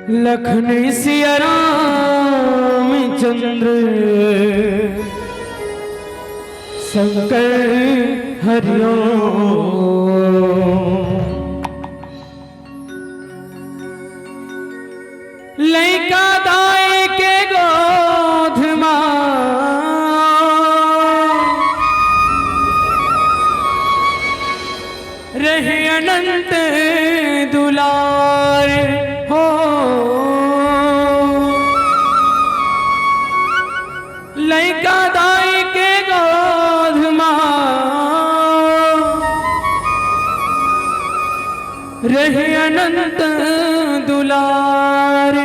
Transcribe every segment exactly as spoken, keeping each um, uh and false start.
लखन सिया रामचंद्र शंकर हरिओम। लइका दाई के गोद मा रहे अनंत दुलार हो। लइका दाई के गोद मा रहे अनंत दुलार।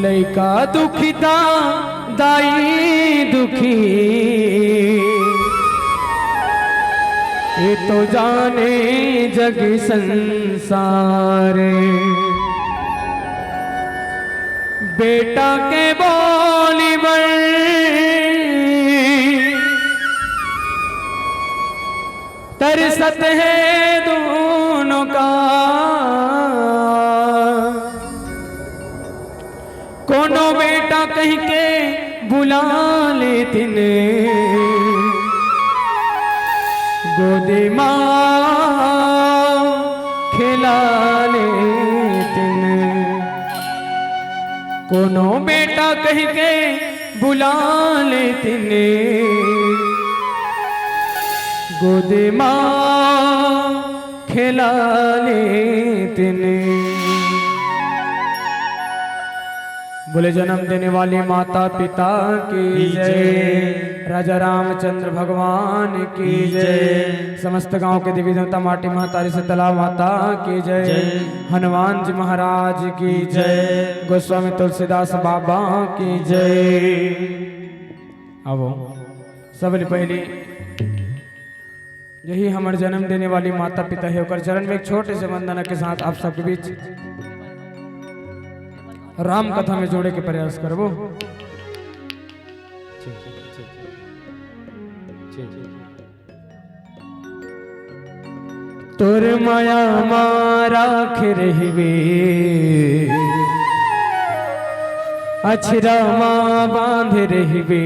लइका दुखी त दाई दुखी, ए तो जाने जग संसार। बेटा के बोली बर तरसत हे दूनों का। कोनो बेटा कहिके बुला लेतिन, गोदी मा खेला लेतिन। कोनो बेटा कहिके बुला लेतिन, गोदी मा खेला लेतिन। बोले जन्म देने वाली माता पिता की की जय। जय। राजा रामचंद्र भगवान की की जय। जय। समस्त गांव के देवी देवता माटी महतारी शीतला माता की जय। जय। हनुमान जी महाराज की जय। जय। गोस्वामी तुलसीदास बाबा की जय। जय। आवो, सबले पहली यही हमर जन्म देने वाली माता पिता हे, ओकर चरण में एक छोटे से वंदना के साथ आप सबके बीच राम कथा में जोड़े के प्रयास करबो। तोर माया मा राख रहिबे, अछरा मा बांध रहिबे,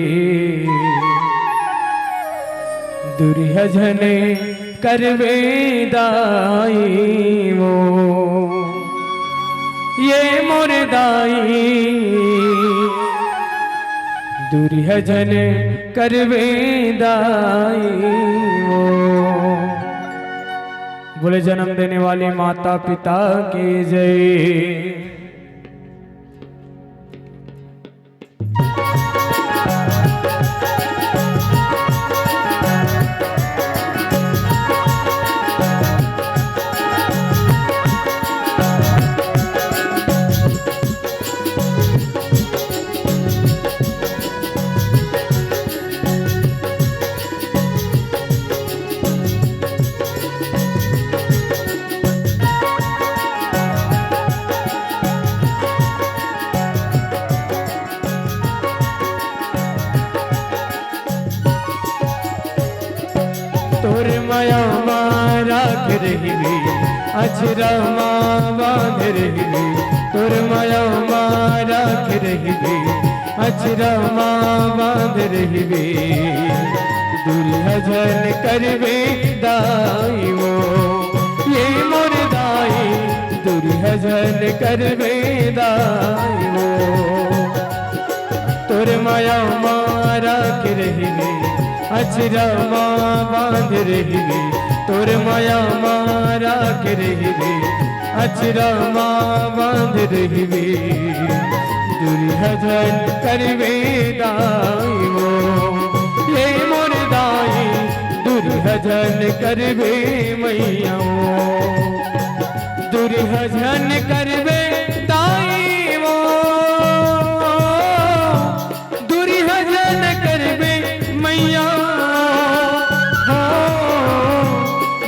दुरिह झन करबे दाई वो, ये मोर दाई, दुरिह झन करबे दाई वो। बोले जन्म देने वाले माता पिता की जय। तोर माया मा राख रहिबे, अछरा मा बांध रहिबे। तोर माया मा राख रहिबे, अछरा मा बांध रहिबे। दुरिह झन करबे दाई वो, ये मोर दाई, दुरिह झन करबे दाई वो। तोर माया मा राख रहिबे, अछरा मा बांध रहिबे। तोर माया मा राख रहिबे, अछरा मा बांध रहिबे। दुरिह झन करबे दाई वो, ये मोर दाई, दुरिह झन करबे मैया वो। दुरिह झन करबे दाई वो, दुरिह झन करबे मैया हो,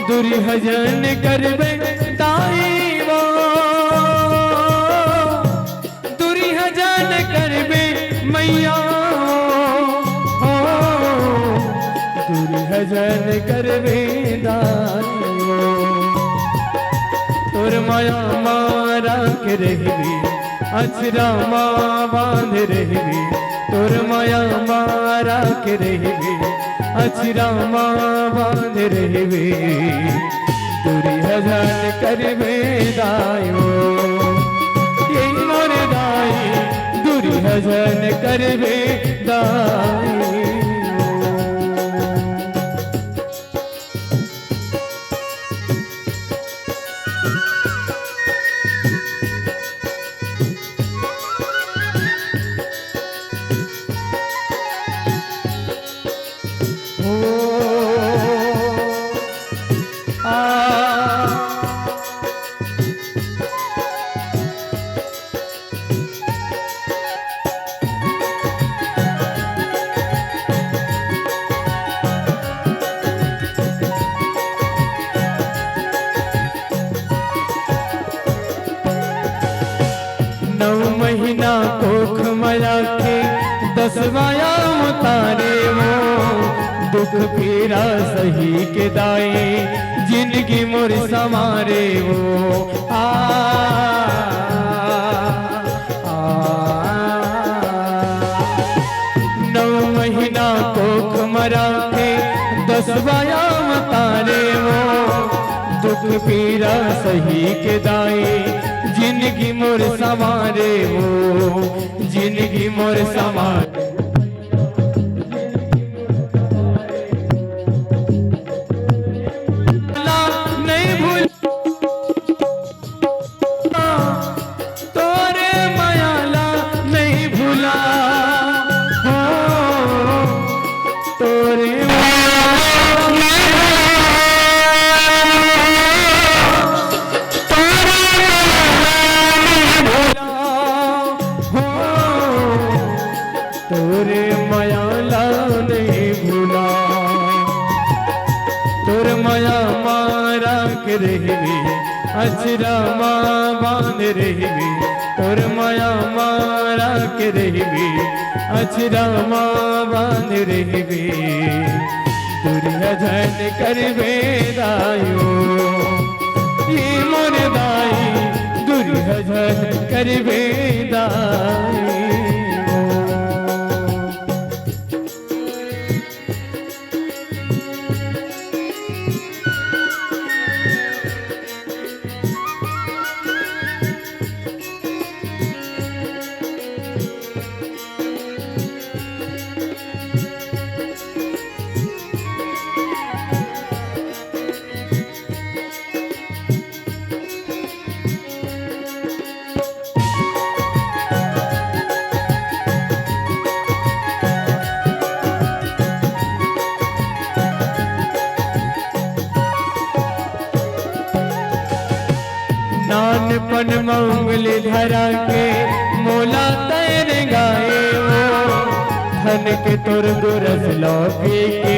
दुरिह झन करबे दाई वो, दुरिह झन करबे मैया हो, दुरिह झन करबे दाई वो। तोर माया मा राखे रहिबे, अचरा मा बांधे रहिबे। तोर माया मा राखे रहिबे, अचरा मा बांधे रहिबे। दूरिहा झन करबे दाई ओ, ए मोर दाई, दूरिहा झन करबे दाई ओ। ओ, आ। नौ महीना कोख म राखे, दसवाँ याम तारे वो, दुख पीरा सही के दाई, जिनगी मोर संवारे वो। आ, आ, नौ महीना कोख म राखे, दसवाँ याम तारे वो, दुख पीरा सही के दाई, जिनगी मोर संवारे वो, जिनगी मोर संवारे। ला नहीं भूल तोरे मया ला नहीं भूला हो, तोरे मया ला नहीं भूला, तोरे मया ला नहीं भूला हो। तोरे मया ला नहीं भूला, तोर मया मा राखे रहिबे, अचरा मा बांधे रहिबे। तोर मया मा राखे रहिबे, अचरा मा बांधे रहिबे। दूरिहा झन करबे दाई ओ, ए मोर दाई, दूरिहा झन करबे दाई ओ। नानपन म उंगली धरा के मोला तैं रेंगाए वो, धन के तोर गोरस लौ पी के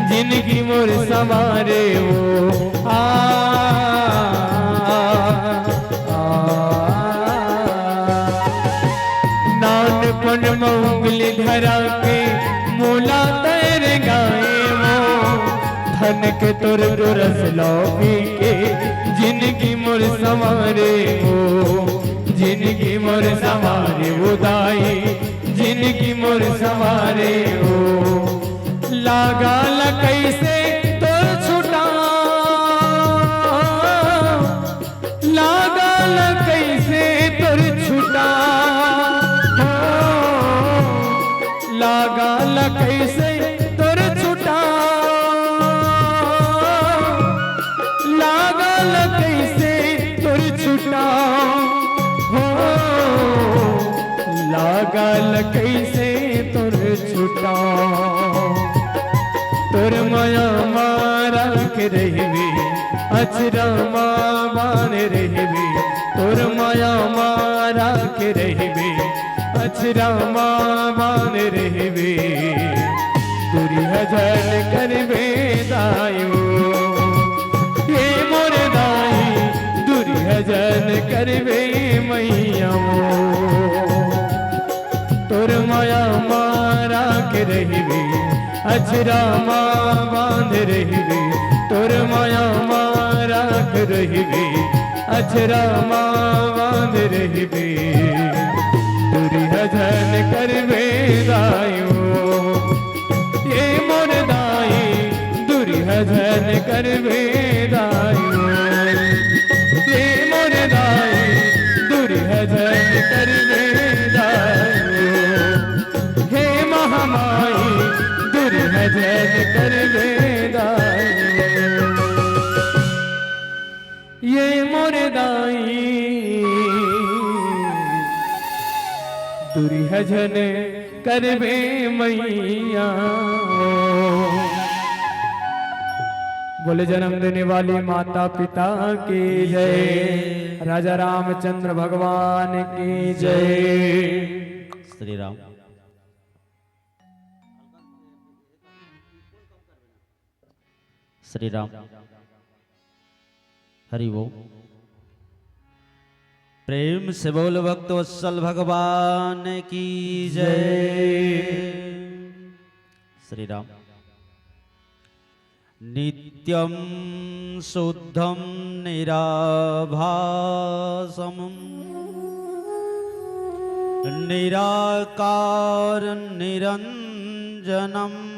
जिनगी मोर संवारे वो। आ, आ, नानपन म उंगली धरा के मोला तैं रेंगाए वो, धन के तोर गोरस लौ पी के जिनगी मोर संवारे वो, जिनगी मोर संवारे वो दाई, जिनगी मोर संवारे वो। लागा ल कइसे तोर छुटा, लागा ल कइसे तोर छुटा हो, लागा ल कइसे तोर छुटा, लागा ल कइसे तोर छुटा हो, लागा ल कइसे तोर छुटा। तोर मया मा राखे रहिबे, अचरा मा बांधे रहिबे। तोर मया मा राखे रहिबे, अचरा मा बांधे रहिबे। दूरिहा झन करबे दाई ओ, ए मोर दाई, दूरिहा झन करबे मइया ओ। तोर मया मा राखे रहिबे, अचरा मा बांधे रहिबे। तोर मया मा राखे रहिबे, अचरा मा बांध रहिबे, दुरिहा झन करबे दाई ओ। ये मोर दाई, दुरिहा झन करबे दाई ओ। ये मोर दाई, दुरिहा झन करबे दाई ओ। हे महामाई, दुरिहा झन करबे दाई ओ। ये मोर दाई, दुरिहा झन करबे मैया। बोले जन्म देने वाली माता पिता की जय, राजा रामचंद्र भगवान की जय। श्री राम। श्री राम। हरि ओम। प्रेम से बोल भक्त वत्सल भगवान की जय। श्री राम। नित्यं शुद्धं निराभासं निराकारं निरञ्जनम्।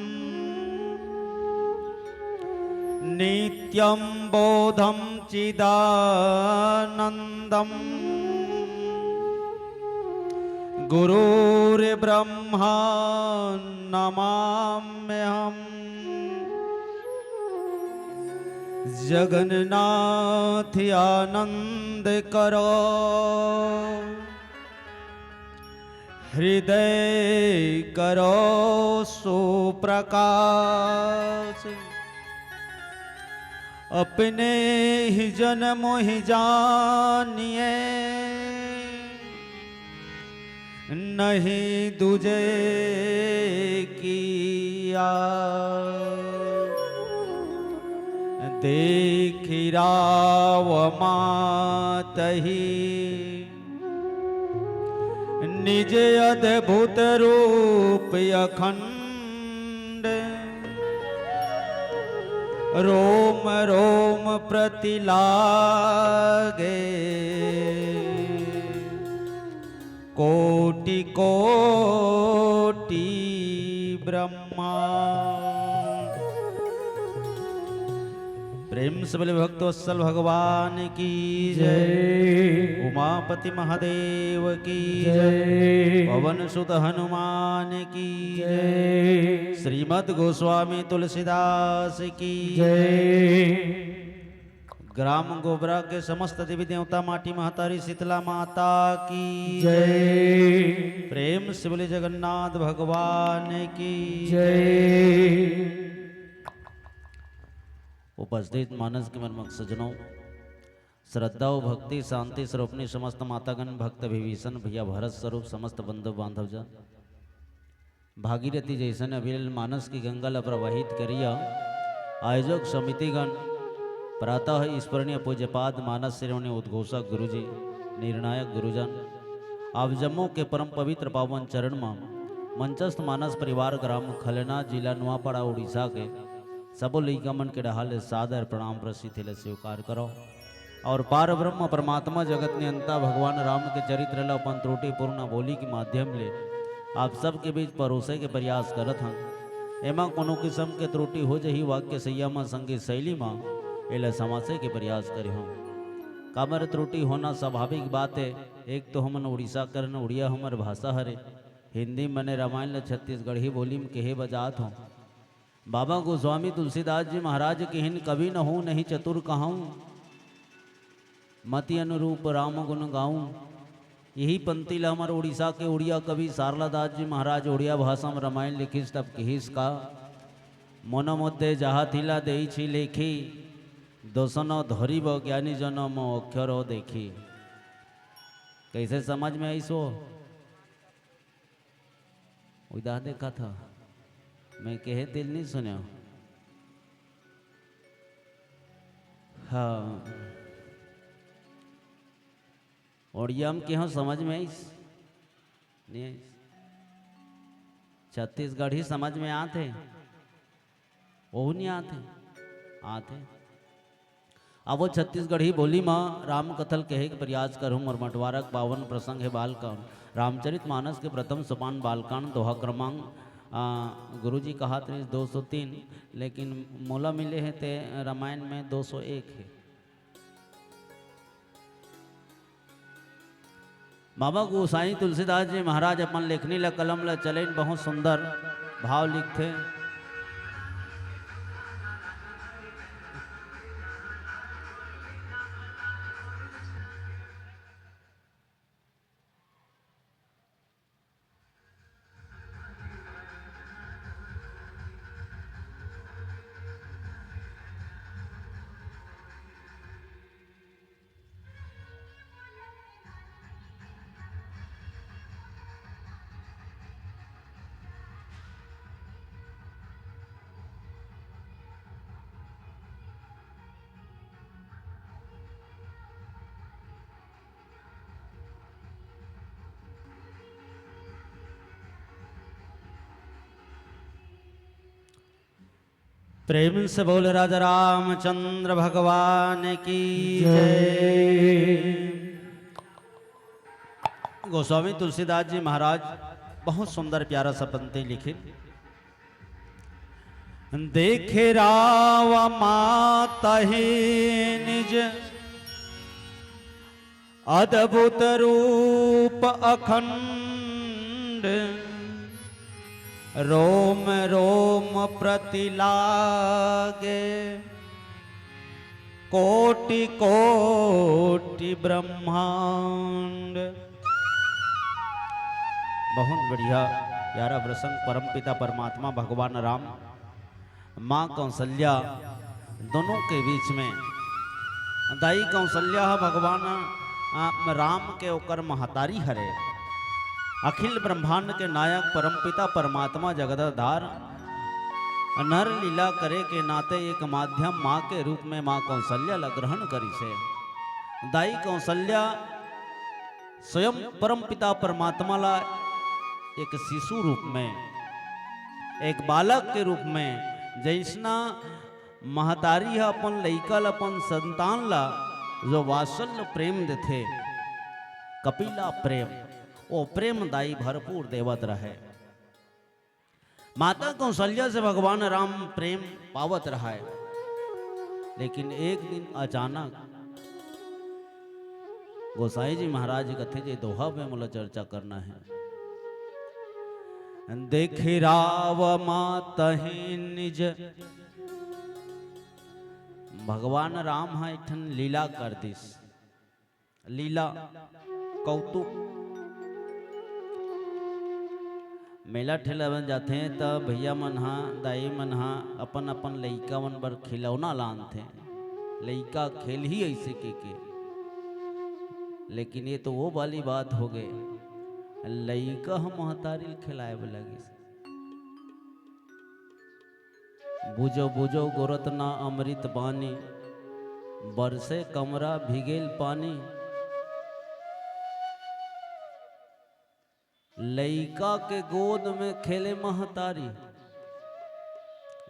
नित्यं बोधं चिदानन्दं गुरुर्ब्रह्मा नमाम्यहम्। जगन्नाथ आनंद करो, हृदय करो सुप्रकाश। अपने ही जन मोहि जानिए, नहीं दूजे किया। देखि राव मातहि निज अद्भुत रूप अखंड। रोम रोम प्रति लागे कोटि कोटि ब्रह्मांड। प्रेम से बोले भक्त वत्सल भगवान की जय। जय। उमापति महादेव की जय। जय। पवन सुत हनुमान की जय। जय। श्रीमद गोस्वामी तुलसीदास की जय। जय। ग्राम गोबरा के समस्त देवी देवता, माटी महतारी शीतला माता की जय। प्रेम से बोले जगन्नाथ भगवान की जय। उपस्थित मानस के मर्मक सज्जनों, श्रद्धा और भक्ति शांति स्वरूपनी समस्त मातागण, भक्त विभीषण भैया, भरत स्वरूप समस्त बंधु बांधव जन, भागीरथी जैसन अविरल मानस की गंगा ल प्रवाहित करिया। आयोजक समितिगण, प्रातः स्मरणीय पूज्यपाद मानस श्रेणी उद्घोषक गुरुजी, निर्णायक गुरुजन, आप जम्मो के परम पवित्र पावन चरण म मंचस्थ मानस परिवार ग्राम खलना, जिला नुआपाड़ा, उड़ीसा के सबो लइका मन के डहार ले सादर प्रणाम प्रसिद्धि ल स्वीकार करो। और पार ब्रह्म परमात्मा जगत नियंता भगवान राम के चरित्र ल अपन त्रुटिपूर्ण बोली के माध्यम ले आप सबके बीच परोसे के प्रयास करत हन। एमा कोनो किसम के त्रुटि हो जही, वाक्य सैया म संगीत शैली म एला समासे के प्रयास करे हन। काबर त्रुटि होना स्वाभाविक बात हे। एक तो हमन उड़ीसा करन, उड़िया हमर भाषा हरे। हिंदी मने रामायण ल छत्तीसगढ़ी बोली म केहे बजात हों। बाबा गोस्वामी तुलसीदास जी महाराज किहिन, "कवि न हूँ नहीं चतुर कहाऊँ, मति अनुरूप राम गुण गाऊँ।" यही पंक्ति ल हमर उड़ीसा के उड़िया कवि सारला दास जी महाराज उड़िया भाषा म रामायण लिखिस, तब किहिस का, "मोन मध्ये जाहा थिला देइछि लेखि, दोसनो धरिब ज्ञानी जन मो अक्षरो देखि।" कैसे समझ में आइस वो? उदा देखा था, मैं कहे दिल नहीं सुने। हाँ, उड़िया म केहो समझ में आइस? नहीं आइस? छत्तीसगढ़ी समझ में आथे? ओहू नहीं आथे? आथे। आवो छत्तीसगढ़ी बोली म राम कथा ल कहे के प्रयास करहूँ। मोर बंटवारा के पावन प्रसंग हे बालकांड। रामचरित मानस के प्रथम सोपान बालकांड, दोहा क्रमांक, आ, गुरुजी कहात रहिस दो सौ तीन, लेकिन मोला मिले हे ते रामायण में दो सौ एक हे। बाबा गोसाई तुलसीदास जी महाराज अपन लेखनी ल कलम ल चलेन बहुत सुंदर भाव लिखथे। प्रेम से बोल राजा रामचंद्र भगवान की जय। गोस्वामी तुलसीदास जी महाराज बहुत सुंदर प्यारा सा पंक्ति लिखे। देखे राम मातहि निज अद्भुत रूप अखंड, रोम रोम प्रति लागे कोटि कोटि ब्रह्मांड। बहुत बढ़िया प्यारा प्रसंग। परमपिता परमात्मा भगवान राम, माँ कौशल्या, दोनों के बीच में दाई कौशल्या ह भगवान, आ, राम के ओकर महतारी हरे। अखिल ब्रह्मांड के नायक परमपिता परमात्मा जगदाधार नर लीला करे के नाते एक माध्यम माँ के रूप में माँ कौशल्या ला ग्रहण करिसे। दाई कौशल्या स्वयं परमपिता परमात्मा ला एक शिशु रूप में, एक बालक के रूप में, जैसना महतारी ह अपन लइका ल, अपन संतान ल जो वात्सल्य प्रेम देथे, कपिला प्रेम, वो प्रेम दाई भरपूर देवत रहे। माता कौशल्या से भगवान राम प्रेम पावत रहाय, लेकिन एक दिन अचानक गोसाई जी महाराज कथे, जे दोहा पे मोला चर्चा करना है। देखि राम मातहि निज, भगवान राम ह एक ठन लीला कर दिस। लीला, कौतुक। मेला ठेला में जाथे त भैया मन हा, दाई मन हा अपन अपन लइका मन बर खिलौना लानथे। लइका खेलही ऐसे के के। लेकिन ये तो वो वाली बात हो गए, लइका ह महतारी ल खिलाए बर लगिस। बुझो बुझो गोरतना अमृत बानी, बरसे कमरा भिगेल पानी। लइका के गोद में खेले महतारी,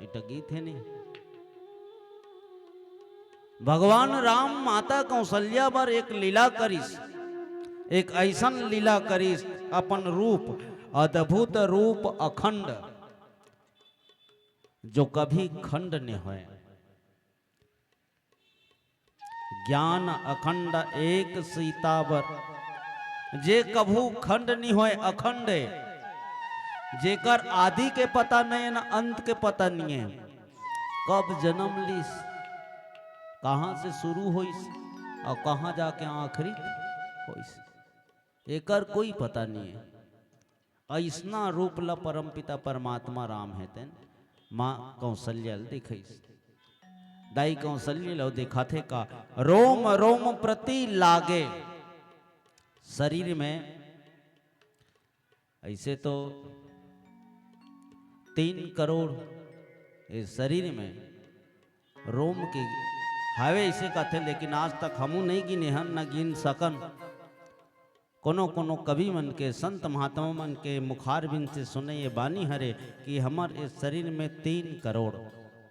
एटा गीत है नहीं। भगवान राम माता कौशल्या बर एक लीला करिस, एक ऐसन लीला करिस, अपन रूप, अद्भुत रूप अखंड, जो कभी खंड ने होए। ज्ञान अखंड एक सीता बर, जे कभू खंड नी होए, अखंड ए। जेकर आदि के पता नहीं है, न अंत के पता नहीं है, कब जन्म लीस, कहाँ से शुरू होइस और कहाँ जाके आखिरी होइस, एकर कोई पता नहीं है। अइसना रूप ल परमपिता परमात्मा राम हे तेन माँ कौशल्या ल दिखइस। दाई कौशल्या ल दिखाथे का, रोम रोम प्रति लागे। शरीर में, ऐसे तो तीन करोड़ ये शरीर में रोम के हावे, ऐसे कथे, लेकिन आज तक हमू नहीं गिने हन, न गिन सकन। कोनो कोनो कवि मन के, संत महात्मा मन के मुखारबिंद से सुने ये बानी हरे कि हमर इस शरीर में तीन करोड़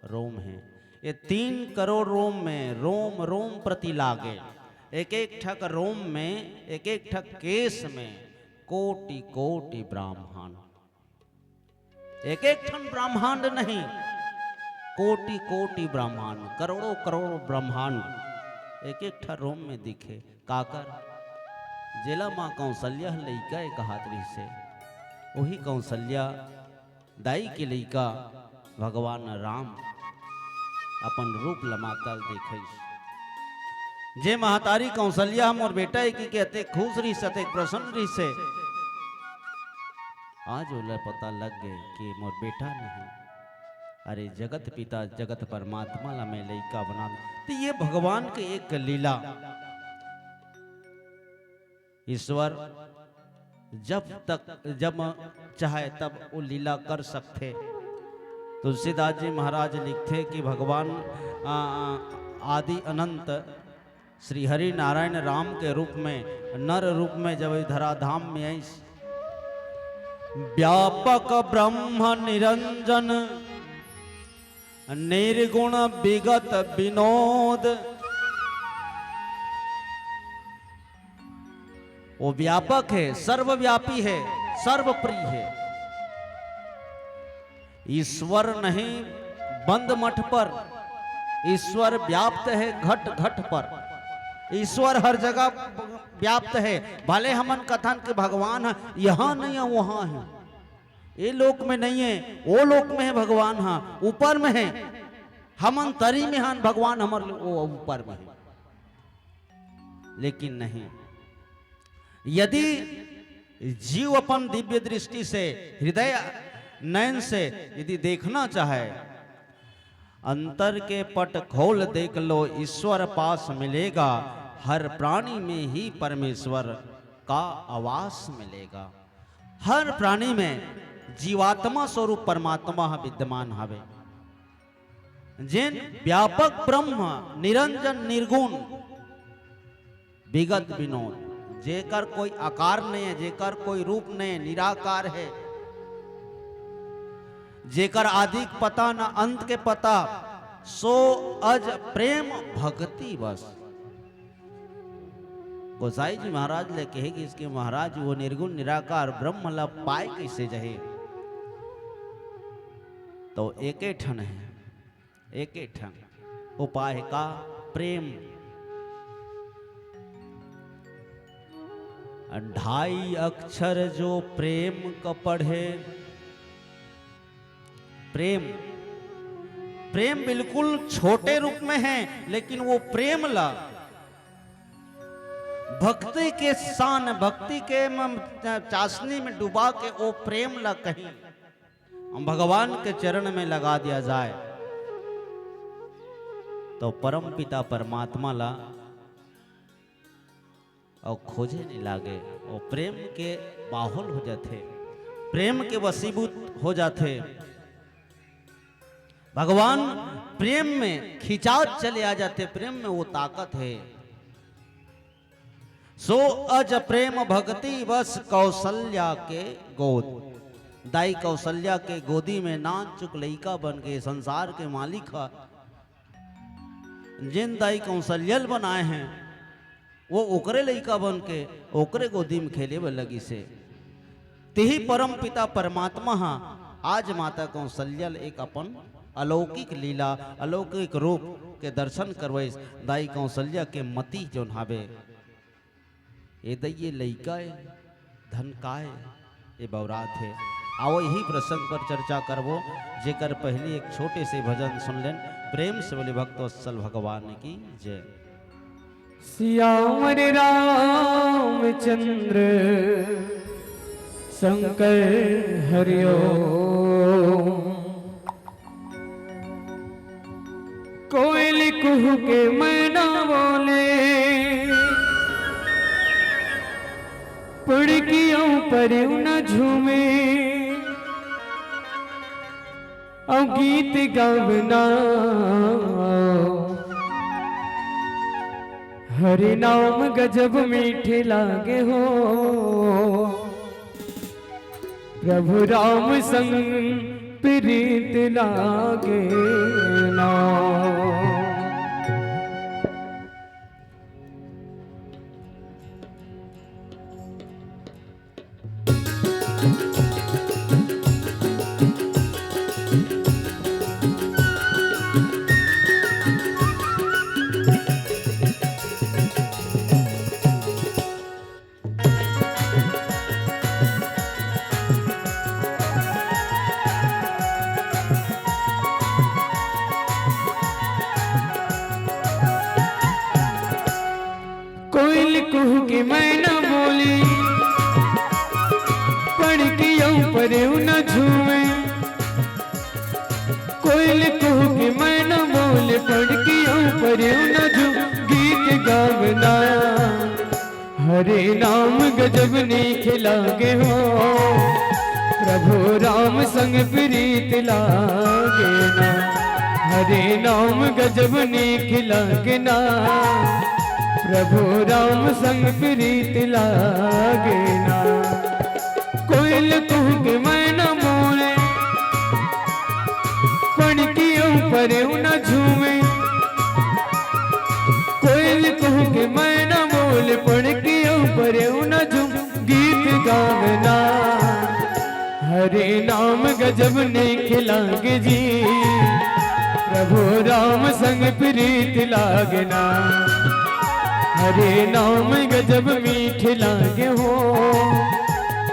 रोम हैं। ये तीन करोड़ रोम में, रोम रोम प्रति लागे, एक एक ठक रोम में, एक एक ठक केश में कोटि कोटि ब्रह्मांड। एक एक ठन ब्रह्मांड नहीं, कोटि कोटि ब्रह्मांड, करोड़ों करोड़ों ब्रह्मांड एक एक ठन रोम में दिखे। काकर? जेला माँ कौशल्या ह लइका ए कहात रहिसे, वही कौशल्या दाई के लइका भगवान राम अपन रूप ल माता ल देखइस। जे महतारी कौशल्या ह मोर बेटा ए कहिके अतेक खुश रहिस, अतेक प्रसन्न रहिस हे, आज ओला पता लग गे कि मोर बेटा नहीं, अरे जगत पिता, जगत परमात्मा ला मैं लइका बना। तो ये भगवान के एक लीला। ईश्वर जब तक, जब चाहे तब वो लीला कर सकथे। तुलसीदास जी महाराज लिखथे कि भगवान, आ, आ, आदि अनंत श्री हरि नारायण राम के रूप में, नर रूप में जब धराधाम में आइस, व्यापक ब्रह्म निरंजन निर्गुण विगत विनोद। वो व्यापक है, सर्वव्यापी है, सर्वप्रिय है। ईश्वर नहीं बंद मठ पर, ईश्वर व्याप्त है घट घट पर। ईश्वर हर जगह व्याप्त है। भले हमन कथन के भगवान ह यहाँ नहीं है, वहाँ है, ये लोक में नहीं है, वो लोक में है भगवान ह, ऊपर में है। हमन तरी में हन, भगवान हमर वो ऊपर में है। लेकिन नहीं, यदि जीव अपन दिव्य दृष्टि से, हृदय नयन से यदि देखना चाहे, अंतर के पट खोल देख लो, ईश्वर पास मिलेगा। हर प्राणी में ही परमेश्वर का आवास मिलेगा। हर प्राणी में जीवात्मा स्वरूप परमात्मा ह विद्यमान हवे। जेन व्यापक ब्रह्म, निरंजन, निर्गुण, विगत विनोद, जेकर कोई आकार नहीं है, जेकर कोई रूप नहीं है, निराकार है, जेकर आदि के पता न अंत के पता, सो अज प्रेम भक्ति बस। गोसाई जी महाराज ले कहे कि इसके महाराज वो निर्गुण निराकार ब्रह्म ला पाए कैसे जहे? तो एके ठन है, एके ठन उपाय का प्रेम। ढाई अक्षर जो प्रेम क पढ़े। प्रेम, प्रेम बिल्कुल छोटे रूप में है, लेकिन वो प्रेम ला भक्ति के शान, भक्ति के म-, चाशनी में डुबा के वो प्रेम ला कहीं हम भगवान के चरण में लगा दिया जाए, तो परम पिता परमात्मा ला अउ खोजे नहीं लागे। वो प्रेम के बाहुल हो जाथे, प्रेम के वशीभूत हो जाथे। भगवान प्रेम में खिंचाव चले आ जाथे, प्रेम में वो ताकत है। सो अज प्रेम भक्ति बस कौशल्या के गोद। दाई कौशल्या के गोदी में नानचुक लइका बन के संसार के मालिक ह। जेन दाई कौशल्या ल बनाए हैं, वो ओकरे लइका बन के ओकरे गोदी में खेले बर लगिस हे। तिही परम पिता परमात्मा ह आज माता कौशल्या ल एक अपन अलौकिक लीला, अलौकिक रूप के दर्शन करवइस। दाई कौशल्या के मति जोन हावे, ए दई, ये लइका ए, धन का ए, ये बौरात हे। आओ, यही प्रसंग पर चर्चा करबो, जेकर पहले एक छोटे से भजन सुन लेन। प्रेम से बोले भक्त वत्सल भगवान की जय। सियावर रामचंद्र शंकर हरिओ। कोयल कुहू के मैना बोले, पुड़कियों पर न झूमे, अउ गीत गावना। हरि नाम गजब मीठे लागे हो, प्रभु राम संग प्रीत लागे ना। कोयल कुहू के मैना बोले, पड़कियों परेव न झूमे। कोयल कुहू के मैना बोले, पड़कियों परेव न झूमे। गीत गावना। हरे नाम गजब नीक लागे हो, प्रभु राम संग प्रीत लागे ना। हरे नाम गजब नीक लागे ना, प्रभु राम संग प्रीत लागे ना। कोयल कुहू के मैना बोले, पड़कियों परेव न झूमे। कोयल कुहू के मैना बोले, पड़कियों परेव न झूमे। गीत गावना। हरे नाम गजब नीक लागे जी, प्रभु राम संग प्रीत लागना। हरे नाम गजब मीठ लागे हो,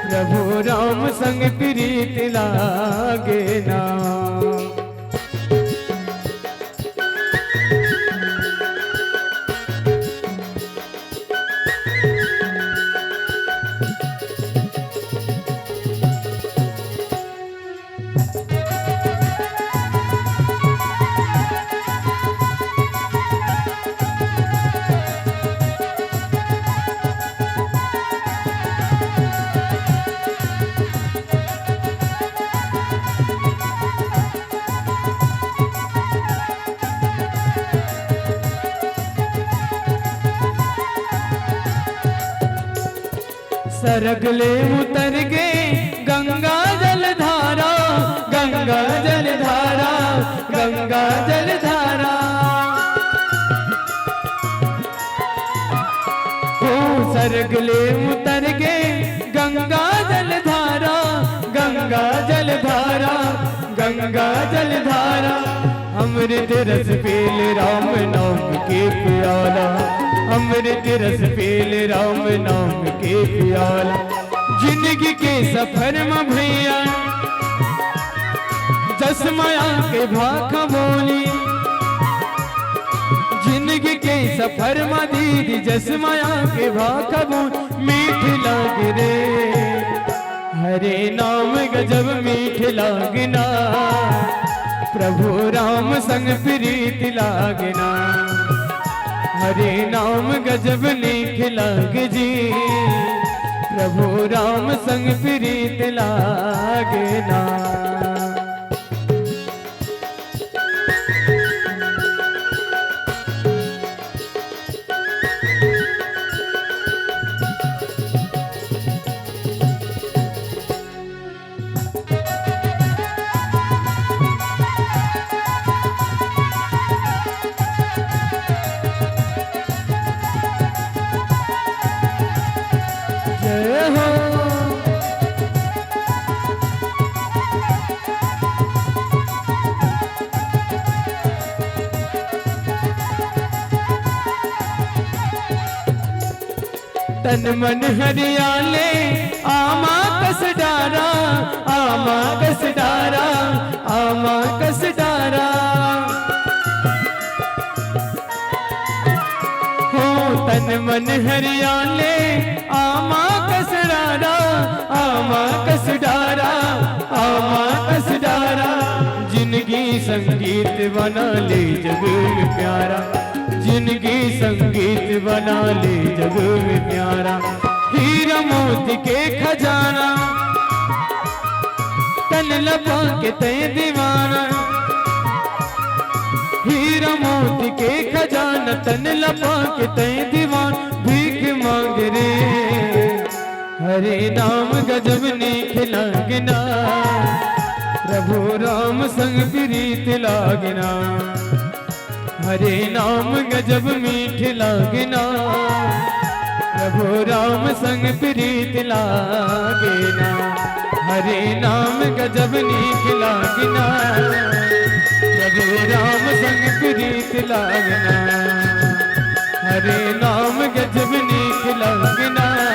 प्रभु राम संग प्रीत लागना। सरग ले उतर गे गंगा जल धारा, गंगा जल धारा, गंगा जल धारा। हो सरग ले उतर गे गंगा जल धारा, गंगा जल धारा, गंगा जल धारा। अमृत रस पेल राम नाम के प्याला, अमृत रस पेल राम नाम के प्याला। जिंदगी के सफर म भैया जस मया के भाखा बोली, जिंदगी के सफर म दीदी जस मया के भाखा बोली। मीठ लागे रे हरे नाम गजब मीठ लागना, प्रभु राम संग प्रीत लागना। हरे नाम गजब नीक लागे जी, प्रभु राम संग प्रीत लागना। जय हो। तन मन हरियाले, आमा कस डारा, आमा कस डारा, आमा कस डारा। हो तन मन हरियाले, आमा कस डारा, आमा कस डारा, आमा कस डारा। जिंदगी संगीत बना ले जग में प्यारा, जिंदगी संगीत बना ले जग में प्यारा। हीरा मोती के खजाना, तन लपा के तय दीवाना। हीरा मोती के खजाना, तन लपा के तय दीवाना। भीख मांग रे हरे नाम गजब नीक लागना, प्रभु राम संग प्रीत लागना, हरे नाम गजब मीठ लागना। प्रभु राम संग प्रीत लागना, हरे नाम गजब नीक लागना। प्रभु राम संग प्रीत लागना, हरे नाम गजब नीक लागना।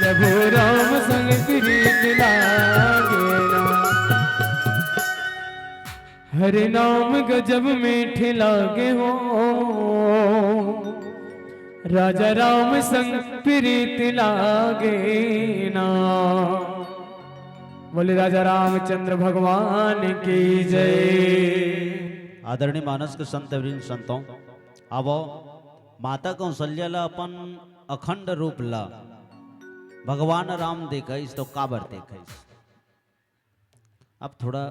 प्रभु राम संग प्रीत लागना, हरे नाम गजब मीठ लागे हो। राजा राम संग प्रीत लागे ना। बोले राजा रामचंद्र भगवान की जय। आदरणीय मानस के संत वृंद संतों, आवो माता कौशल्या ला अपन अखंड रूप ला भगवान राम देखइस तो काबर देखइस? अब थोड़ा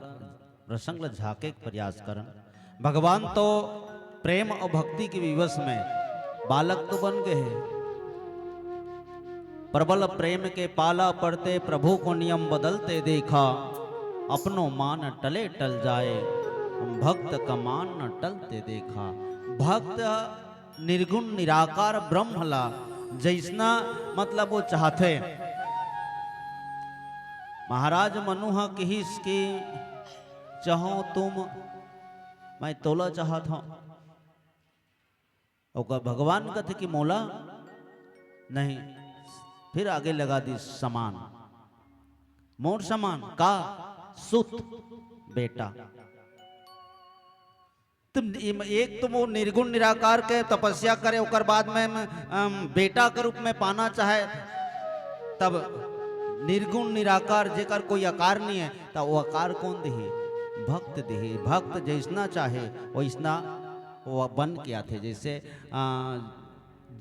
प्रसंग ला झांके के प्रयास करन। भगवान तो प्रेम अउ भक्ति के विवश में बालक तो बन गे हे। प्रबल प्रेम के पाला पड़ते प्रभु को नियम बदलते देखा। अपनो मान टले टल जाए, भक्त का मान न टलते देखा। भक्त निर्गुण निराकार ब्रह्म ला जइसना, मतलब, वो चाहथे। महाराज मनु ह किहिस कि चाहो तुम, मैं तोला चाहत हूं। ओकर भगवान कथे कि मोला नहीं, फिर आगे लगा दी समान, मोर समान का सुत बेटा। तुम इम-, एक तो वो निर्गुण निराकार के तपस्या करे, ओकर बाद में, अम, बेटा के रूप में पाना चाहे, तब निर्गुण निराकार जेकर कोई आकार नहीं है, तब वो आकार कौन दिही? भक्त दिही। भक्त जैसना चाहे वैसना वो बन के आथे। जैसे, आ,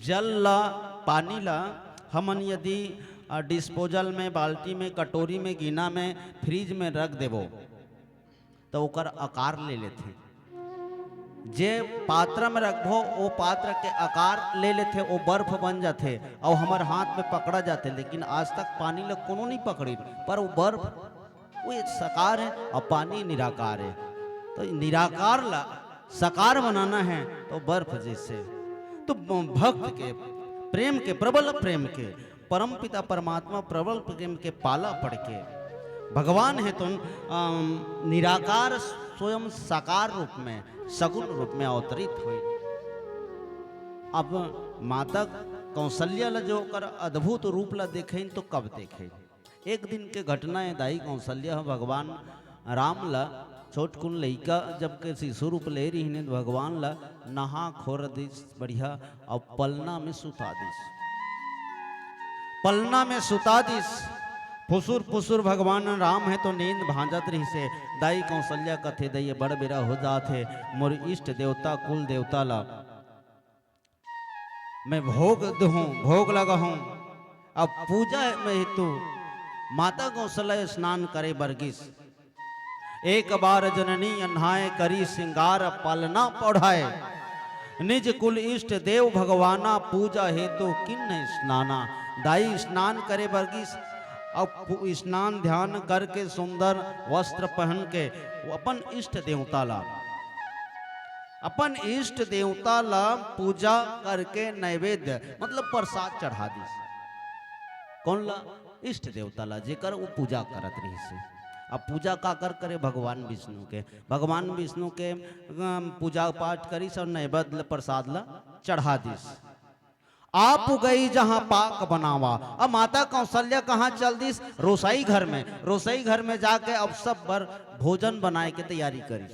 जल ला, पानी ला हमन यदि, आ, डिस्पोजल में, बाल्टी में, कटोरी में, गिना में, फ्रिज में रख देबो, त ओकर आकार ले लेथे। जे पात्र में रखबो, वो पात्र के आकार ले लेथे, वो बर्फ बन जाथे, अउ हमर हाथ में पकड़ा जाथे। लेकिन आज तक पानी ल कोनो नहीं पकड़िन, पर वो बर्फ, वो एक साकार है अउ पानी निराकार है। तो निराकार ला साकार बनाना है, तो बर्फ जैसे। तो ब-, भक्त के प्रेम के, प्रबल प्रेम के, परमपिता परमात्मा प्रबल प्रेम के पाला पड़ के भगवान हे तो, अम, निराकार स्वयं साकार रूप में, सगुण रूप में अवतरित होई। अब माता कौशल्या ला जो ओकर अद्भुत रूप ला देखेन तो कब देखेन? एक दिन के घटना हे, दाई कौशल्या ह भगवान राम ला छोटकुन लइका जब के शिशु रूप ले रहिन हे, भगवान ला नहा खोर दिस बढ़िया, अउ पलना में सुता दिस। पलना में सुता दिस। फुसुर फुसुर भगवान राम हे तो नींद भांजत रहिसे। दाई कौशल्या कथे, "दाई, ये बड़ बेरा हो जात हे, मोर इष्ट देवता, कुल देवता ला मैं भोग दूहूं, भोग लगाहूं।" अब पूजा में हेतु माता कौशल्या स्नान करे बर गिस। एक बार जननी अन्हाय करी सिंगार पलना पढ़ाए। निज कुल इष्ट देव भगवाना पूजा हेतु किन्ह स्नाना। दाई स्नान करे बर गिस। अब पु-, स्नान ध्यान करके सुंदर वस्त्र पहन के वो अपन इष्ट देवता ला, अपन इष्ट देवता ला पूजा करके नैवेद्य मतलब प्रसाद चढ़ा दिस। कौन ला? इष्ट देवता ला, जेकर वो पूजा करत रहिस हे। अब पूजा काकर करे? भगवान विष्णु के। भगवान विष्णु के, अम, पूजा पाठ करिस अउ नैवेद्य ल-, प्रसाद ला चढ़ा दिस। आप गई जहां पाक बनावा। अब माता कौशल्या कहां चल दिस? रोसई घर में। रोसई घर में जाके अब सब बर भोजन बनाए के तैयारी करिस।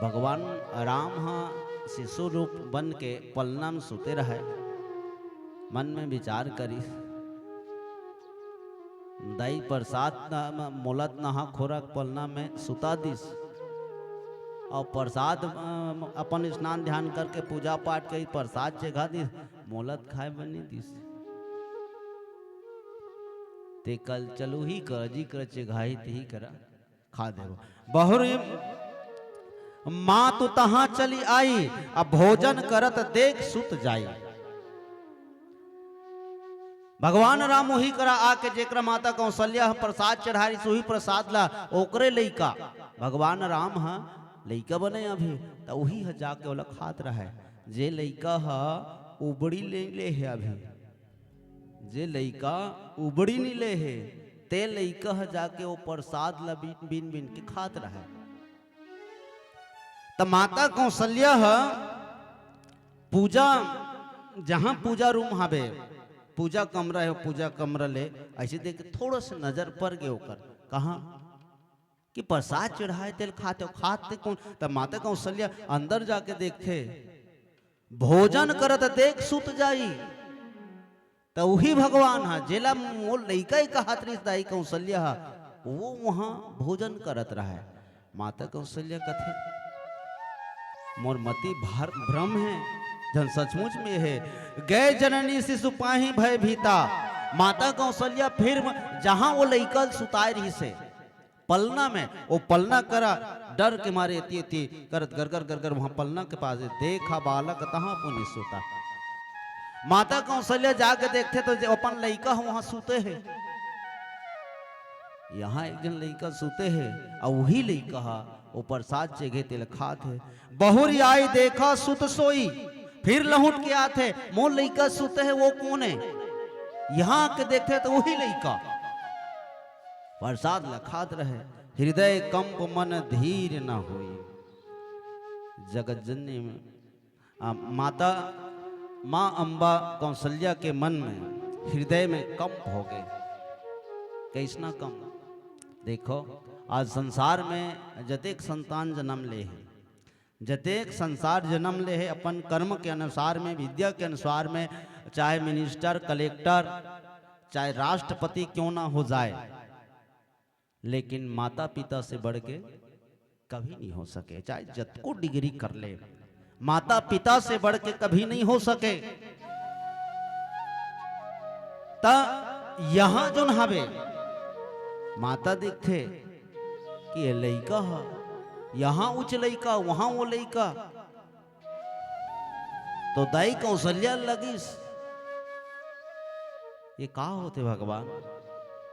भगवान राम ह शिशु रूप बन के पलना में सुते रहय। मन में विचार करिस, दाई प्रसाद न-, म-, मोला त नहा खोरा के पलना में सुता दिस, अउ प्रसाद, अ, अपन स्नान ध्यान करके पूजा पाठ करी, प्रसाद चघा दिस, मोला त खाए बर नइ दिस। ते कल चलू ही कर, जी कर चघाही तिही करा। खा देबो। बहुरी माँ तू तहाँ चली आई, अब भोजन करत देख सुत जाई। भगवान राम उही करा आके, जेकरा माता कौशल्या ह प्रसाद चढ़ारिस, उही प्रसाद ला ओकरे लइका, भगवान राम ह लइका बने अभी, त उही ह जाके ओला खात रहय। जे लइका ह उबड़ी ले, ले हे अभी, जे लइका उबड़ी नी ले हे, ते लइका ह जाके ओ प्रसाद ला बीन, बीन, बीन के खात रहय। त माता कौशल्या ह पूजा, जहां पूजा रूम हावे, पूजा कमरा हे, पूजा कमरा ले ऐसे देख के थोड़ा सा नजर पर गे ओकर, कहा कि प्रसाद चढ़ाए तेल खाते हो, खाते कौन? त माता कौशल्या अंदर जाके देखथे, भोजन करत देख सुत जाई। त उही भगवान ह, जेला मोर लइका ही कहत रहिस दाई कौशल्या ह, वो वहां भोजन करत रहय। माता कौशल्या कथे, मोर मति भर-, भ्रम हे, जन सचमुच में हे। गए जननी शिशु पाही भय भीता। माता कौशल्या फिर म-, जहां वो लइका ल सुताए रहिस हे, पलना में, वो पलना करा डर के मारे एती एती करत गरगर गरगर वहां पलना के पास हे, देखा बालक तहां पुनि सुता। माता कौशल्या जाके देखथे त जे अपन लइका ह वहां सुते हे, यहां एक झन लइका सुते हे, अउ उही लइका ह वो प्रसाद चघे तेला खात हे। बहुरी आई देखा सुत सोई, फिर लहुट के आथे, मोर लइका सुते हे, वो कोन हे? यहां आके देखथे त उही लइका प्रसाद ल खात रहय। हृदय कंप मन धीर न होई। जगत जननी में, आ, माता, माँ अम्बा कौशल्या के मन में, हृदय में कंप हो गे। कइसना कंप? देखो, आज संसार में जतेक संतान जनम ले हे, जतेक संसार जनम ले हे, अपन कर्म के अनुसार में, विद्या के अनुसार में, चाहे मिनिस्टर, कलेक्टर, चाहे राष्ट्रपति क्यों ना हो जाए, लेकिन माता पिता से बढ़ के कभी नहीं हो सके, चाहे जतको डिग्री कर ले, माता पिता से बढ़ के कभी नहीं हो सके। त यहां जोन हवे, माता देखथे कि ये लइका ह, यहां उच लइका, वहां वो लइका। तो दाई कौशल्या लगिस, ये का होथे भगवान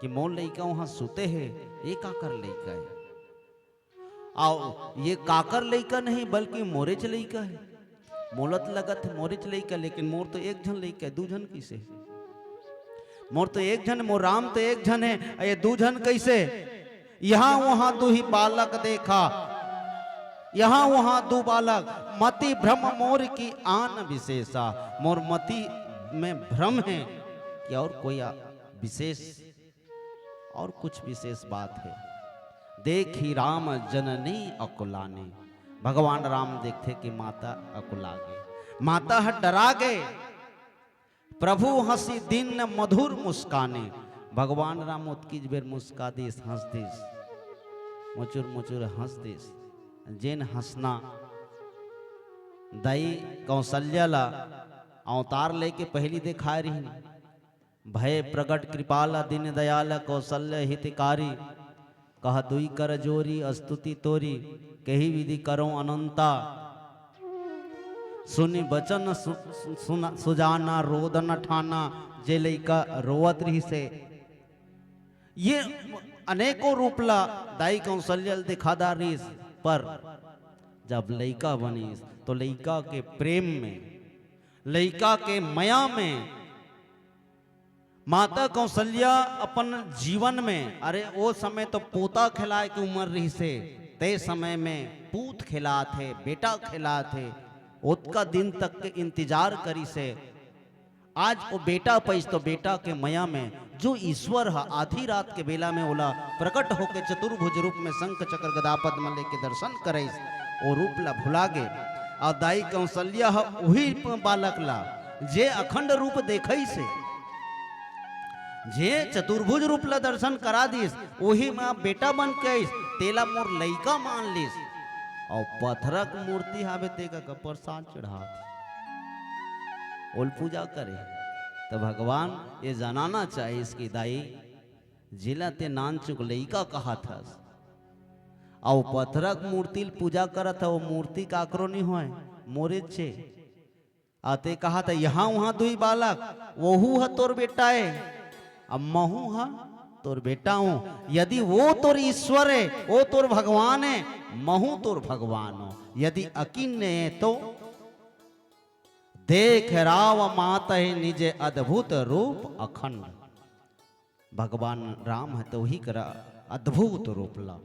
कि मोर लइका वहां सुते हे, ये काकर लइका हे? अउ ये काकर लइका नहीं, बल्कि मोरेच लइका हे। मोला त लगत हे मोरेच लइका, लेकिन मोर तो एक झन लइका हे, दू झन कइसे हे? मोर तो एक झन, मोर राम तो एक झन हे, ये दू झन कइसे? यहाँ वहाँ दुही बालक देखा, यहाँ वहाँ दू बालक, मति भ्रम मोर की आन विशेषा। मोर मति में भ्रम हे कि अउ कोई आ-, विशेष, अउ कुछ विशेष बात हे। देखी राम जननी अकुलानी, भगवान राम देखथे कि माता अकुला गे, माता ह डरा गे। प्रभु हंसी दीन मधुर मुस्कानी। भगवान राम ओतकीच बेर मुस्का दिस, हंस दिस, मुचुर मुचुर हंस दिस। जेन हंसना दाई कौशल्या ला अवतार लेके पहिली देखाय रिहिन। भय प्रगट कृपाला दीन दयाल कौशल्य हितकारी। कह दुई कर जोरी स्तुति तोरी, कही विधि करो अनंता। सुनि बचन सु-, सु-, सुना-, सुजाना रोदन ठाना, जे लइका रोवत रिहिसे। ये अनेकों रूप ला दाई कौशल्या ल दिखा डारिस, पर जब लइका बनिस, तो लइका के प्रेम में, लइका के मया में, माता कौशल्या अपन जीवन में, अरे, ओ समय तो पोता खिलाए के उम्र रहिसे, ते समय में पूत खिलात हे, बेटा खिलात हे, ओतका दिन तक के इंतजार करिसे। आज ओ बेटा पइस तो बेटा के मया में, जो ईश्वर ह आधी रात के बेला में ओला प्रकट होके चतुर्भुज रूप में शंख चक्र गदा पद्म लेके दर्शन करइस, ओ रूप ला भुला गे। अउ दाई कौशल्या ह उही बालक ला, जे अखंड रूप देखइसे, जे चतुर्भुज रूप ला दर्शन करा दिस, उही म बेटा बन के आइस, तेला मोर लइका मान लिस। अउ पथरा के मूर्ति हावे, तेका का प्रसाद चढ़ात, ओल पूजा करे। त भगवान ये जनाना चाहिस कि दाई, जेला ते नानचुक लइका कहत हस, अउ पथरा के मूर्ति ल पूजा करत ह, वो मूर्ति काकरो नी होय, मोरेच हे। अते कहा त यहाँ वहाँ दुई बालक, वहू ह तोर बेटा ए, अब महू ह तोर बेटा हूँ। यदि वो तोर ईश्वर ए, वो तोर भगवान ए, महू तोर भगवान हूँ। यदि अकिन्य ए तो देख राव मातहि निज अद्भुत रूप अखंड। भगवान राम ह तो वही करा अद्भुत रूप ला,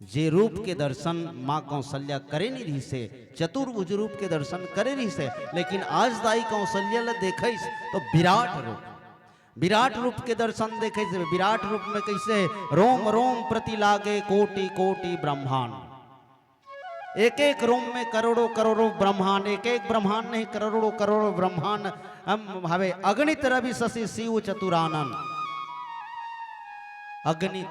जे रूप के दर्शन माँ कौशल्या करे नहीं रहिसे, चतुर्भुज रूप के दर्शन करे रहिसे, लेकिन आज दाई कौशल्या ला देखइस तो विराट रूप, विराट रूप के दर्शन देखइस। विराट रूप में कैसे? रोम रोम प्रति लागे कोटि कोटि ब्रह्मांड। एक एक रोम में करोड़ों करोड़ों ब्रह्मांड, एक एक ब्रह्मांड नहीं, करोड़ों करोड़ों ब्रह्मांड हम हवे। अगणित रवि शशि शिव चतुरानन, अगणित,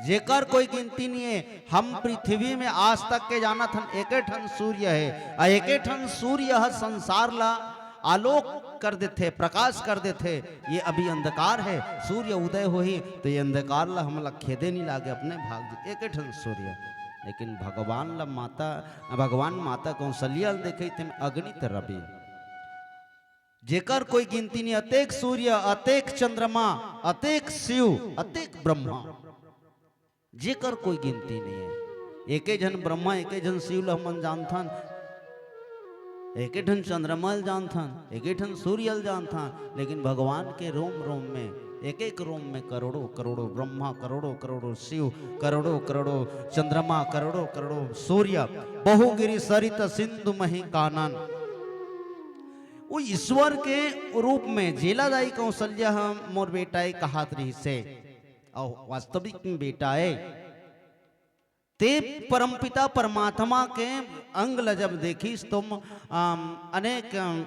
जेकर कोई गिनती नहीं है। हम पृथ्वी में आज तक के जानत हन, एके ठन सूर्य है, और एके ठन सूर्य ह संसार ला आलोक कर देथे, प्रकाश कर देथे। ये अभी अंधकार है, सूर्य उदय होही तो ये अंधकार ला हमला खेदे नहीं लागे, अपने भाग जी। एके ठन सूर्य, लेकिन भगवान ला माता, भगवान माता कौशल्या ल देखइस तेन अगणित रवि, जेकर कोई गिनती नहीं, अतेक सूर्य, अतेक चंद्रमा, अतेक शिव, अतेक ब्रह्मा, जेकर कोई गिनती नहीं है। एके झन ब्रह्मा, एके झन शिव ल हमन जानथन, एके ठन चंद्रमा ल जानथन, एके ठन सूर्य ल जानथन, लेकिन भगवान के रोम रोम में, एक एक रोम में करोड़ों करोड़ों ब्रह्मा, करोड़ों करोड़ों शिव, करोड़ों करोड़ों चंद्रमा, करोड़ों करोड़ों सूर्य, बहुगिरि सरित सिंधु मही कानन। वो ईश्वर के रूप में जेला दाई कौशल्या ह मोर बेटा ए कहात रहिसे, और वास्तविक में बेटा ए। ते परमपिता परमात्मा के अंग ल जब देखिस तो, अम, अनेक, अम,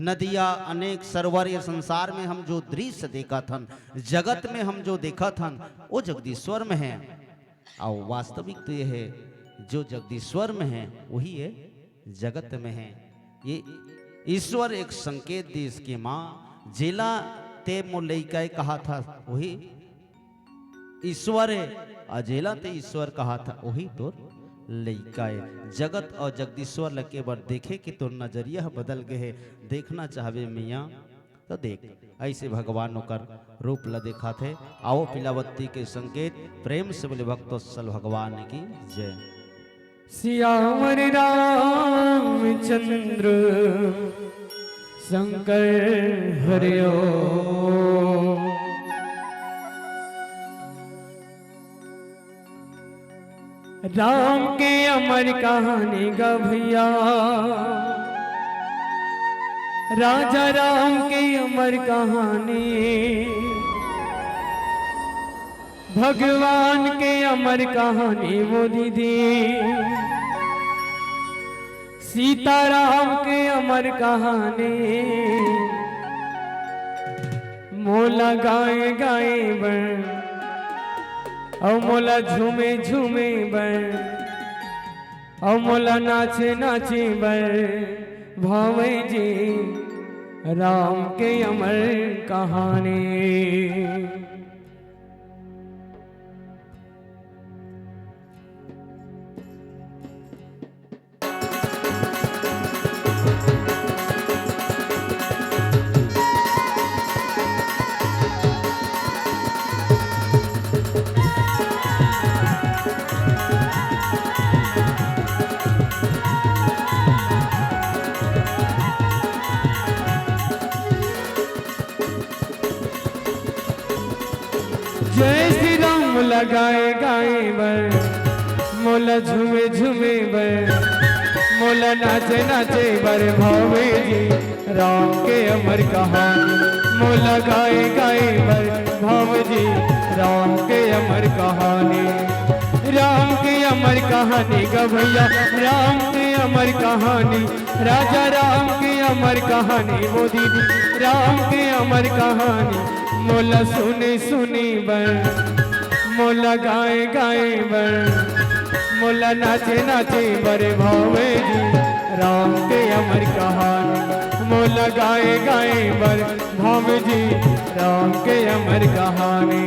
नदिया, अनेक सरोवर, ये संसार में हम जो दृश्य देखत हन, जगत में हम जो देखत हन, वो जगदीश्वर में है। और वास्तविक तो ये है, जो जगदीश्वर में है, वही ये जगत में है। ये ईश्वर एक संकेत दिस कि माँ, जेला ते मोर लइका ए कहाथस, वही ईश्वर ए, अउ जेला ते ईश्वर कहाथस, वही तोर लइका ए। जगत और जगदीश्वर ल एके बार देखे कि तोर नजरिया ह बदल गे हे, देखना चाहबे मैया, तो देख, ऐसे भगवान ओकर रूप ल देखाथे। आओ पिलावत्ती के संकेत, प्रेम से बोले भक्तवत्सल भगवान की जय। सियावर रामचंद्र शंकर हरिओ। राम के अमर कहानी गा भैया, राजा राम के अमर कहानी, भगवान के अमर कहानी वो दीदी, सीताराम के अमर कहानी। मोला गाए गाए बर, अउ मोला झूमे झूमे बर, अउ मोला नाचे नाचे बर भावे जी राम के अमर कहानी। जय श्री राम मोला गाए गाए बर, मोला झूमे झूमे बर, मोला नाचे नाचे बर भावे जी राम के अमर कहानी। मोला गाए गाए बर भावे जी राम के अमर कहानी। राम के अमर कहानी गा भैया, राम के अमर कहानी, राजा राम के अमर कहानी, वो दीदी राम के अमर कहानी। मोला सुने सुने बर, मोला गाए गाए बर, मोला नाचे नाचे बर भावे जी राम के अमर कहानी। मोला गाए गाए बर भावे जी राम के अमर कहानी।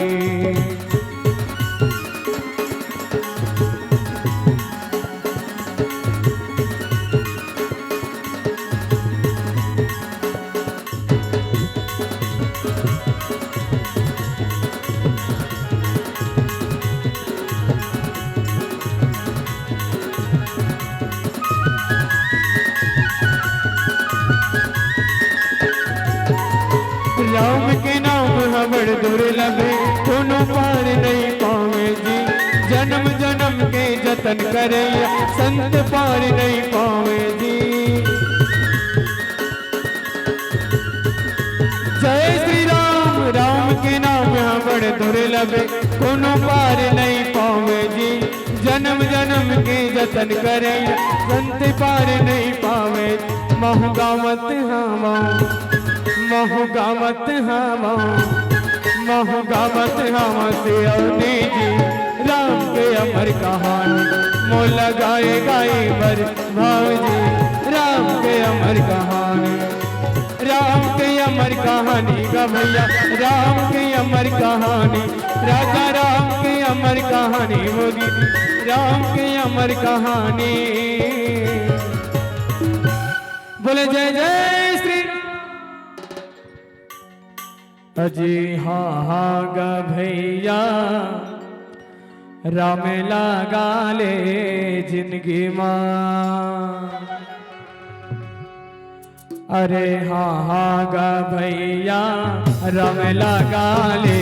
दुर्लभ, कोनो पार नहीं पावे जी। जन्म जन्म के जतन करैया, संत पार नहीं पावे जी। जय श्री राम। राम के नाम ह बड़ दुर्लभ, कोनो पार नहीं पावे जी। जन्म जन्म के जतन करैया, संत पार नहीं पावे। महु गावत हवँ, महु गावत हवँ, महु गावत हवँ सियौनी जी। राम के अमर कहानी मोला गाए गाए बर भाव जी। राम के अमर कहानी, राम के अमर कहानी गा भैया, राम के अमर कहानी, राजा राम के अमर कहानी, मोदी राम के अमर कहानी। बोले जय जय श्री। अजी हाँ हाँ गा भैया, राम लगा ले जिंदगी मा। अरे हाँ हाँ गा भैया, राम लगा ले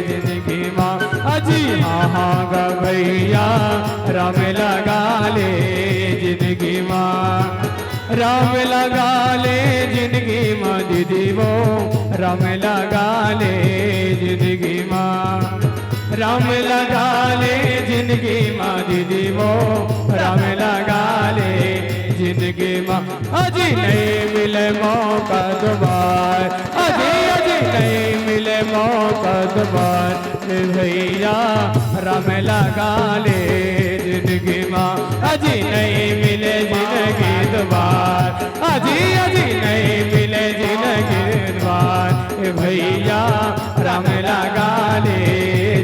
जिंदगी मा। अजी हाँ हाँ गा भैया, राम लगा ले जिंदगी मा। राम लगा ले जिंदगी मा दीदी वो, राम लगा ले जिंदगी मा। राम लगा ले जिंदगी मा दीदी वो, राम लगा ले जिंदगी मा। अजी नहीं मिले मौका दोबार, अजी अजी नहीं मिले मौका दोबार। भैया राम लगा ले जिंदगी मा, अजी नहीं मिले जिंदगी दोबार, अजी अजी नहीं मिले जिंदगी दोबार। ए भैया राम लगा ले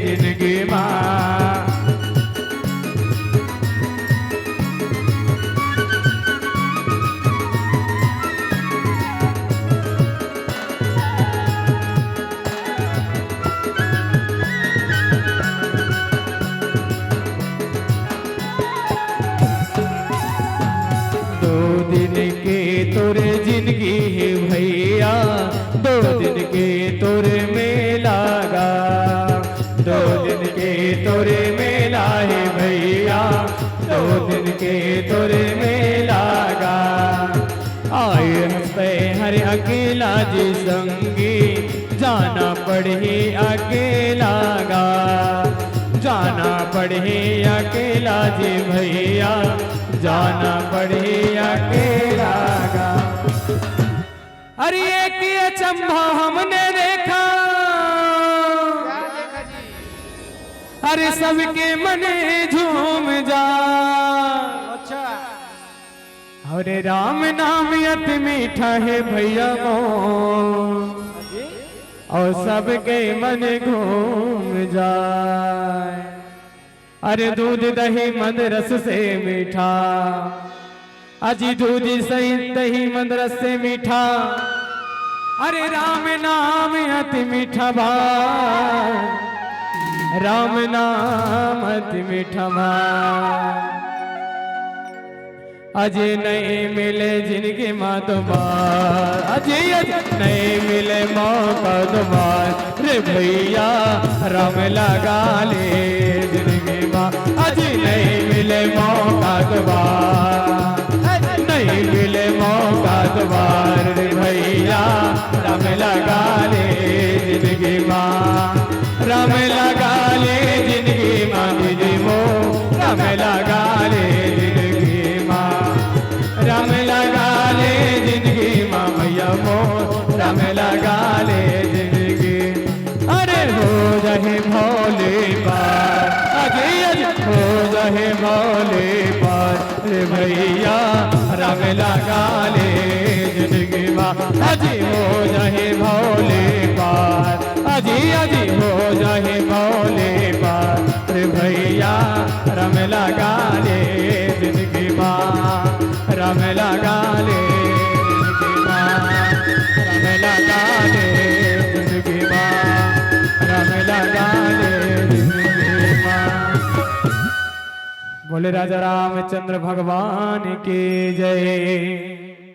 जिंदगी मा। दो दिन के तोरे जिंदगी हे भैया, दो दिन के तोरे मेला गा, दो दिन के तोरे मेला हे भैया, दो दिन के तोरे मेला गा। आए हंसते हर अकेला जी संगी, जाना पड़ही अकेला गा, जाना पड़ही अकेला जी भैया, जाना पड़ही अकेला गा। अरे एक ही अचंभा हमने देखा, अरे सबके मन झूम जा। अच्छा। अरे राम नाम अति मीठा हे भैया मोर, अउ सबके मन घूम जाए। अरे दूध दही मद रस से मीठा, अजी दूध सही दही मद रस से मीठा। अरे राम नाम अति मीठा बा, राम नाम अति मीठा बा। अजी नहीं मिले जिंदगी मा दोबार, अजी अजी नहीं मिले मौका दोबार। रे भैया राम लगा ले जिंदगी मा, अजी नहीं मिले मौका दोबार, नहीं मिले मौका दोबार। रे भैया राम लगा ले जिंदगी मा, राम लगा ले जिंदगी मा दीदी वो, राम लगा ले जिंदगी मा, राम लगा ले जिंदगी मा भैया वो, राम लगा ले जिंदगी। अरे हो जाए भोले पार, अजी अजी हो जाए भोले पार। अरे भैया राम लगा ले जिंदगी मा, अजी हो जाए भोले पार, अजी अजी हो जाए भोले पार। अरे भैया राम लगा ले जिंदगी मा, राम लगा ले जिंदगी मा, राम लगा ले जिंदगी मा, राम लगा ले जिंदगी मा। बोले राजा रामचंद्र भगवान की जय।